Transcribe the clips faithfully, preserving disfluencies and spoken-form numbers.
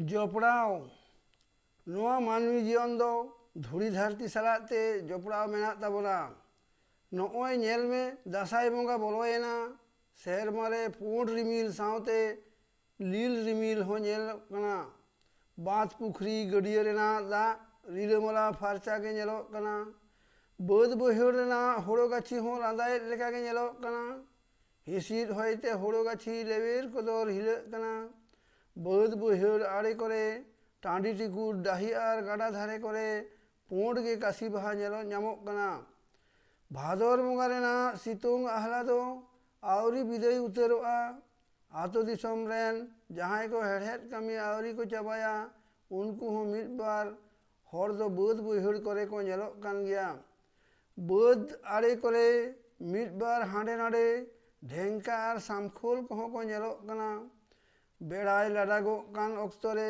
ᱡᱚᱯᱲᱟᱣ᱾ ᱱᱚᱣᱟ ᱢᱟᱹᱱᱢᱤ ᱡᱤᱭᱚᱱ ᱫᱚ ᱫᱷᱩᱲᱤ ᱫᱷᱟᱹᱨᱛᱤ ᱥᱟᱞᱟᱜ ᱛᱮ ᱡᱚᱯᱲᱟᱣ ᱢᱮᱱᱟᱜ ᱛᱟᱵᱚᱱᱟ᱾ ᱱᱚᱜᱼᱚᱭ ᱧᱮᱞ ᱢᱮ, ᱫᱟᱸᱥᱟᱭ ᱵᱚᱸᱜᱟ ᱵᱚᱞᱚᱭᱮᱱᱟ, ᱥᱮᱨᱢᱟ ᱨᱮ ᱯᱩᱸᱰ ᱨᱤᱢᱤᱞ ᱥᱟᱶᱛᱮ ᱞᱤᱞ ᱨᱤᱢᱤᱞ ᱦᱚᱸ ᱧᱮᱞᱚᱜ ᱠᱟᱱᱟ᱾ ᱵᱟᱸᱫᱽ ᱯᱩᱠᱷᱨᱤ ᱜᱟᱹᱰᱭᱟᱹ ᱨᱮᱱᱟᱜ ᱫᱟᱜ ᱨᱤᱞᱟᱹᱢᱟᱞᱟ ᱯᱷᱟᱨᱪᱟ ᱜᱮ ᱧᱮᱞᱚᱜ ᱠᱟᱱᱟ᱾ ᱵᱟᱹᱫᱽ ᱵᱟᱹᱭᱦᱟᱹᱲ ᱨᱮᱱᱟᱜ ᱦᱳᱲᱳ ᱜᱟᱹᱪᱷᱤ ᱦᱚᱸ ᱞᱟᱸᱫᱟᱭᱮᱫ ᱞᱮᱠᱟ ᱜᱮ ᱧᱮᱞᱚᱜ ᱠᱟᱱᱟ᱾ ᱦᱤᱸᱥᱤᱫ ᱦᱚᱭᱛᱮ ᱦᱳᱲᱳ ᱜᱟᱹᱪᱷᱤ ᱞᱮᱣᱮᱨ ᱠᱚᱫᱚᱨ ᱦᱤᱞᱟᱹᱜ ᱠᱟᱱᱟ᱾ ᱵᱟᱹᱫᱽ ᱵᱟᱹᱭᱦᱟᱹᱲ ᱟᱲᱮ ᱠᱚᱨᱮ, ᱴᱟᱺᱰᱤ ᱴᱤᱠᱩᱨ ᱰᱟᱹᱦᱤ ᱟᱨ ᱜᱟᱰᱟ ᱫᱷᱟᱨᱮ ᱠᱚᱨᱮ ᱯᱩᱸᱰ ᱜᱮ ᱠᱟᱥᱤ ᱵᱟᱦᱟ ᱧᱮᱞᱚᱜ ᱧᱟᱢᱚᱜ ᱠᱟᱱᱟ᱾ ᱵᱷᱟᱫᱚᱨ ᱵᱚᱸᱜᱟ ᱨᱮᱱᱟᱜ ᱥᱤᱛᱩᱝ ᱟᱦᱞᱟ ᱫᱚ ᱟᱹᱣᱨᱤ ᱵᱤᱫᱟᱹᱭ ᱩᱛᱟᱹᱨᱚᱜᱼᱟ᱾ ᱟᱛᱳ ᱫᱤᱥᱚᱢ ᱨᱮᱱ ᱡᱟᱦᱟᱸᱭ ᱠᱚ ᱦᱮᱲᱦᱮᱫ ᱠᱟᱹᱢᱤ ᱟᱹᱣᱨᱤ ᱠᱚ ᱪᱟᱵᱟᱭᱟ, ᱩᱱᱠᱩ ᱦᱚᱸ ᱢᱤᱫ ᱵᱟᱨ ᱦᱚᱲ ᱫᱚ ᱵᱟᱹᱫᱽ ᱵᱟᱹᱭᱦᱟᱹᱲ ᱠᱚᱨᱮ ᱠᱚ ᱧᱮᱞᱚᱜ ᱠᱟᱱ ᱜᱮᱭᱟ᱾ ᱵᱟᱹᱫᱽ ᱟᱲᱮ ᱠᱚᱨᱮ ᱢᱤᱫ ᱵᱟᱨ ᱦᱟᱸᱰᱮ ᱱᱟᱰᱮ ᱰᱷᱮᱝᱠᱟ ᱟᱨ ᱥᱟᱢᱠᱷᱳᱞ ᱠᱚᱦᱚᱸ ᱠᱚ ᱧᱮᱞᱚᱜ ᱠᱟᱱᱟ᱾ ᱵᱮᱲᱟᱭ ᱞᱟᱰᱟᱜᱚᱜ ᱠᱟᱱ ᱚᱠᱛᱚ ᱨᱮ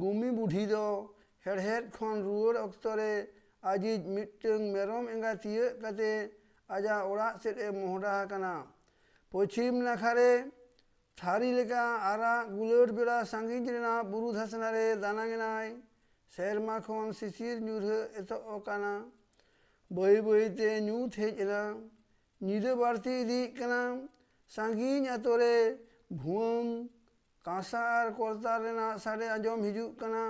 ᱜᱩᱢᱤ ᱵᱩᱰᱷᱤ ᱫᱚ ᱦᱮᱲᱦᱮᱫ ᱠᱷᱚᱱ ᱨᱩᱣᱟᱹᱲ ᱚᱠᱛᱚ ᱨᱮ ᱟᱡᱤᱡ ᱢᱤᱫᱴᱟᱹᱝ ᱢᱮᱨᱚᱢ ᱮᱸᱜᱟ ᱛᱤᱭᱟᱹᱜ ᱠᱟᱛᱮ ᱟᱡᱟᱜ ᱚᱲᱟᱜ ᱥᱮᱫ ᱮ ᱢᱚᱦᱰᱟ ᱟᱠᱟᱱᱟ᱾ ᱯᱚᱪᱷᱤᱢ ᱱᱟᱠᱷᱟ ᱨᱮ ᱛᱷᱟᱹᱨᱤ ᱞᱮᱠᱟ ᱟᱨᱟᱜ ᱜᱩᱞᱟᱹᱴ ᱵᱮᱲᱟ ᱥᱟᱺᱜᱤᱧ ᱨᱮᱱᱟᱜ ᱵᱩᱨᱩ ᱫᱷᱟᱥᱱᱟ ᱨᱮ ᱫᱟᱱᱟᱝ ᱮᱱᱟᱭ᱾ ᱥᱮᱨᱢᱟ ᱠᱷᱚᱱ ᱥᱤᱥᱤᱨ ᱧᱩᱨᱦᱟᱹ ᱮᱛᱚᱦᱚᱵ ᱟᱠᱟᱱᱟ᱾ ᱵᱟᱹᱭ ᱵᱟᱹᱭᱛᱮ ᱧᱩᱛ ᱦᱮᱡ ᱮᱱᱟ᱾ ᱧᱤᱫᱟᱹ ᱵᱟᱹᱲᱛᱤ ᱤᱫᱤᱜ ᱠᱟᱱᱟ᱾ ᱥᱟᱺᱜᱤᱧ ᱟᱛᱳ ᱨᱮ ᱵᱷᱩᱣᱟᱹᱝ, ᱠᱟᱸᱥᱟ ᱟᱨ ᱠᱚᱨᱛᱟᱞ ᱨᱮᱱᱟᱜ ᱥᱟᱰᱮ ᱟᱸᱡᱚᱢ ᱦᱤᱡᱩᱜ ᱠᱟᱱᱟ᱾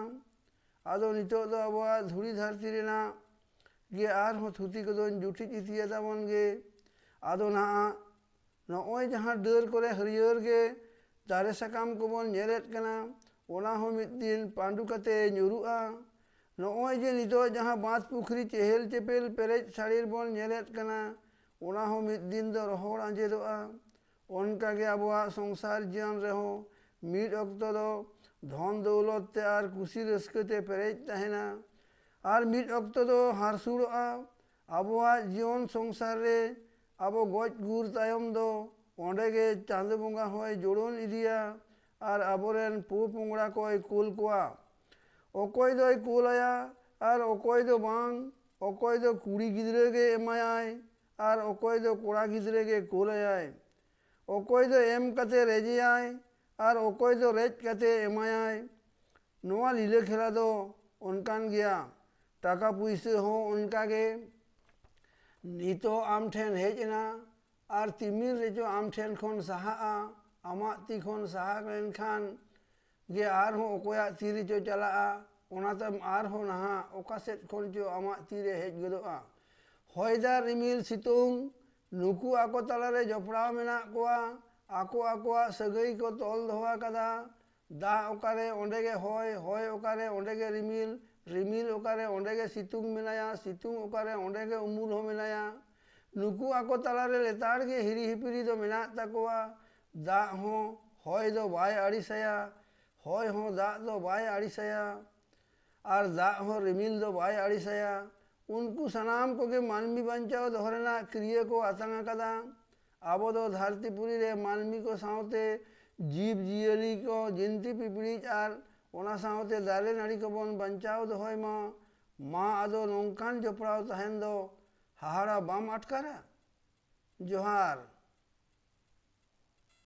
ᱟᱫᱚ ᱱᱤᱛᱚᱜ ᱫᱚ ᱟᱵᱚᱣᱟᱜ ᱫᱷᱩᱲᱤ ᱫᱷᱟᱹᱨᱛᱤ ᱨᱮᱱᱟᱜ ᱜᱮ ᱟᱨᱦᱚᱸ ᱛᱷᱩᱛᱤ ᱠᱚᱫᱚᱧ ᱡᱩᱴᱤᱡ ᱤᱫᱤᱭᱟ ᱛᱟᱵᱚᱱ ᱜᱮ᱾ ᱟᱫᱚ ᱱᱟᱦᱟᱜ ᱱᱚᱜᱼᱚᱭ ᱡᱟᱦᱟᱸ ᱰᱟᱹᱨ ᱠᱚᱨᱮ ᱦᱟᱹᱨᱭᱟᱹᱲ ᱜᱮ ᱫᱟᱨᱮ ᱥᱟᱠᱟᱢ ᱠᱚᱵᱚᱱ ᱧᱮᱞᱮᱫ ᱠᱟᱱᱟ, ᱚᱱᱟ ᱦᱚᱸ ᱢᱤᱫ ᱫᱤᱱ ᱯᱟᱺᱰᱩ ᱠᱟᱛᱮ ᱧᱩᱨᱩᱜᱼᱟ᱾ ᱱᱚᱜᱼᱚᱭ ᱡᱮ ᱱᱤᱛᱚᱜ ᱡᱟᱦᱟᱸ ᱵᱟᱸᱫᱽ ᱯᱩᱠᱷᱨᱤ ᱪᱮᱦᱮᱞ ᱪᱮᱯᱮᱞ ᱯᱮᱨᱮᱡ ᱥᱟᱹᱲᱤᱨ ᱵᱚᱱ ᱧᱮᱞᱮᱫ ᱠᱟᱱᱟ, ᱚᱱᱟ ᱦᱚᱸ ᱢᱤᱫ ᱫᱤᱱ ᱫᱚ ᱨᱚᱦᱚᱲ ᱟᱸᱡᱮᱫᱚᱜᱼᱟ᱾ ᱚᱱᱠᱟᱜᱮ ᱟᱵᱚᱣᱟᱜ ᱥᱚᱝᱥᱟᱨ ᱡᱤᱭᱚᱱ ᱨᱮᱦᱚᱸ ᱢᱤᱫ ᱚᱠᱛᱚ ᱫᱚ ᱫᱷᱚᱱ ᱫᱚᱣᱞᱚᱛ ᱛᱮ ᱟᱨ ᱠᱩᱥᱤ ᱨᱟᱹᱥᱠᱟᱹ ᱛᱮ ᱯᱮᱨᱮᱡ ᱛᱟᱦᱮᱱᱟ, ᱟᱨ ᱢᱤᱫ ᱚᱠᱛᱚ ᱫᱚ ᱦᱟᱨᱥᱩᱲᱚᱜᱼᱟ᱾ ᱟᱵᱚᱣᱟᱜ ᱡᱤᱭᱚᱱ ᱥᱚᱝᱥᱟᱨ ᱨᱮ ᱟᱵᱚ ᱜᱚᱡ ᱜᱩᱨ ᱛᱟᱭᱚᱢ ᱫᱚ ᱚᱸᱰᱮ ᱜᱮ ᱪᱟᱸᱫᱚ ᱵᱚᱸᱜᱟ ᱦᱚᱸᱭ ᱡᱳᱲᱳᱱ ᱤᱫᱤᱭᱟ ᱟᱨ ᱟᱵᱚᱨᱮᱱ ᱯᱚᱼᱯᱚᱝᱲᱟ ᱠᱚᱭ ᱠᱩᱞ ᱠᱚᱣᱟ᱾ ᱚᱠᱚᱭ ᱫᱚᱭ ᱠᱩᱞᱟᱭᱟ ᱟᱨ ᱚᱠᱚᱭ ᱫᱚ ᱵᱟᱝ, ᱚᱠᱚᱭ ᱫᱚ ᱠᱩᱲᱤ ᱜᱤᱫᱽᱨᱟᱹ ᱜᱮ ᱮᱢᱟᱭᱟᱭ ᱟᱨ ᱚᱠᱚᱭ ᱫᱚ ᱠᱚᱲᱟ ᱜᱤᱫᱽᱨᱟᱹ ᱜᱮ ᱠᱩᱞᱟᱭᱟᱭ᱾ ᱚᱠᱚᱭ ᱫᱚ ᱮᱢ ᱠᱟᱛᱮ ᱨᱮᱡᱮᱭᱟᱭ ᱟᱨ ᱚᱠᱚᱭ ᱫᱚ ᱨᱮᱡ ᱠᱟᱛᱮ ᱮᱢᱟᱭᱟᱭ᱾ ᱱᱚᱣᱟ ᱞᱤᱞᱟᱹ ᱠᱷᱮᱞᱟ ᱫᱚ ᱚᱱᱠᱟᱱ ᱜᱮᱭᱟ᱾ ᱴᱟᱠᱟ ᱯᱩᱭᱥᱟᱹ ᱦᱚᱸ ᱚᱱᱠᱟ ᱜᱮ᱾ ᱱᱤᱛᱚᱜ ᱟᱢ ᱴᱷᱮᱱ ᱦᱮᱡ ᱮᱱᱟ ᱟᱨ ᱛᱤᱢᱤᱱ ᱨᱮᱪᱚ ᱟᱢ ᱴᱷᱮᱱ ᱠᱷᱚᱱ ᱥᱟᱦᱟᱜᱼᱟ᱾ ᱟᱢᱟᱜ ᱛᱤ ᱠᱷᱚᱱ ᱥᱟᱦᱟ ᱞᱮᱱᱠᱷᱟᱱ ᱜᱮ ᱟᱨᱦᱚᱸ ᱚᱠᱚᱭᱟᱜ ᱛᱤ ᱨᱮᱪᱚ ᱪᱟᱞᱟᱜᱼᱟ᱾ ᱚᱱᱟ ᱛᱟᱭᱚᱢ ᱟᱨᱦᱚᱸ ᱱᱟᱦᱟᱜ ᱚᱠᱟ ᱥᱮᱫ ᱠᱷᱚᱱ ᱪᱚ ᱟᱢᱟᱜ ᱛᱤ ᱨᱮ ᱦᱮᱡ ᱜᱚᱫᱚᱜᱼᱟ᱾ ᱦᱚᱭ ᱫᱟᱜ ᱨᱤᱢᱤᱞ ᱥᱤᱛᱩᱝ, ᱱᱩᱠᱩ ᱟᱠᱚ ᱛᱟᱞᱟᱨᱮ ᱡᱚᱯᱲᱟᱣ ᱢᱮᱱᱟᱜ ᱠᱚᱣᱟ᱾ ᱟᱠᱚ ᱟᱠᱚᱣᱟᱜ ᱥᱟᱹᱜᱟᱹᱭ ᱠᱚ ᱛᱚᱞ ᱫᱚᱦᱚ ᱟᱠᱟᱫᱟ᱾ ᱫᱟᱜ ᱚᱠᱟᱨᱮ ᱚᱸᱰᱮ ᱜᱮ ᱦᱚᱭ, ᱦᱚᱭ ᱚᱠᱟᱨᱮ ᱚᱸᱰᱮ ᱜᱮ ᱨᱤᱢᱤᱞ, ᱨᱤᱢᱤᱞ ᱚᱠᱟᱨᱮ ᱚᱸᱰᱮ ᱜᱮ ᱥᱤᱛᱩᱝ ᱢᱮᱱᱟᱭᱟ, ᱥᱤᱛᱩᱝ ᱚᱠᱟᱨᱮ ᱚᱸᱰᱮ ᱜᱮ ᱩᱢᱩᱞ ᱦᱚᱸ ᱢᱮᱱᱟᱭᱟ᱾ ᱱᱩᱠᱩ ᱟᱠᱚ ᱛᱟᱞᱟᱨᱮ ᱞᱮᱛᱟᱲ ᱜᱮ ᱦᱤᱨᱤ ᱦᱤᱯᱤᱨᱤ ᱫᱚ ᱢᱮᱱᱟᱜ ᱛᱟᱠᱚᱣᱟ᱾ ᱫᱟᱜ ᱦᱚᱸ ᱦᱚᱭ ᱫᱚ ᱵᱟᱭ ᱟᱹᱲᱤᱥᱟᱭᱟ, ᱦᱚᱭ ᱦᱚᱸ ᱫᱟᱜ ᱫᱚ ᱵᱟᱭ ᱟᱹᱲᱤᱥᱟᱭᱟ, ᱟᱨ ᱫᱟᱜ ᱦᱚᱸ ᱨᱤᱢᱤᱞ ᱫᱚ ᱵᱟᱭ ᱟᱹᱲᱤᱥᱟᱭᱟ᱾ ᱩᱱᱠᱩ ᱥᱟᱱᱟᱢ ᱠᱚᱜᱮ ᱢᱟᱹᱱᱢᱤ ᱵᱟᱧᱪᱟᱣ ᱫᱚᱦᱚ ᱨᱮᱱᱟᱜ ᱠᱨᱤᱭᱟᱹ ᱠᱚ ᱟᱛᱟᱝ ᱟᱠᱟᱫᱟ᱾ ᱟᱵᱚ ᱫᱚ ᱫᱷᱟᱹᱨᱛᱤ ᱯᱩᱨᱤ ᱨᱮ ᱢᱟᱹᱱᱢᱤ ᱠᱚ ᱥᱟᱶᱛᱮ ᱡᱤᱵᱽ ᱡᱤᱭᱟᱹᱞᱤ ᱠᱚ, ᱡᱤᱱᱛᱤ ᱯᱤᱯᱤᱲᱤᱡ ᱟᱨ ᱚᱱᱟ ᱥᱟᱶᱛᱮ ᱫᱟᱨᱮ ᱱᱟᱹᱲᱤ ᱠᱚᱵᱚᱱ ᱵᱟᱧᱪᱟᱣ ᱫᱚᱦᱚᱭ ᱢᱟ᱾ ᱢᱟ ᱟᱫᱚ ᱱᱚᱝᱠᱟᱱ ᱡᱚᱯᱲᱟᱣ ᱛᱟᱦᱮᱱ ᱫᱚ ᱦᱟᱦᱟᱲᱟ ᱵᱟᱢ ᱟᱴᱠᱟᱨᱟ? ᱡᱚᱦᱟᱨ᱾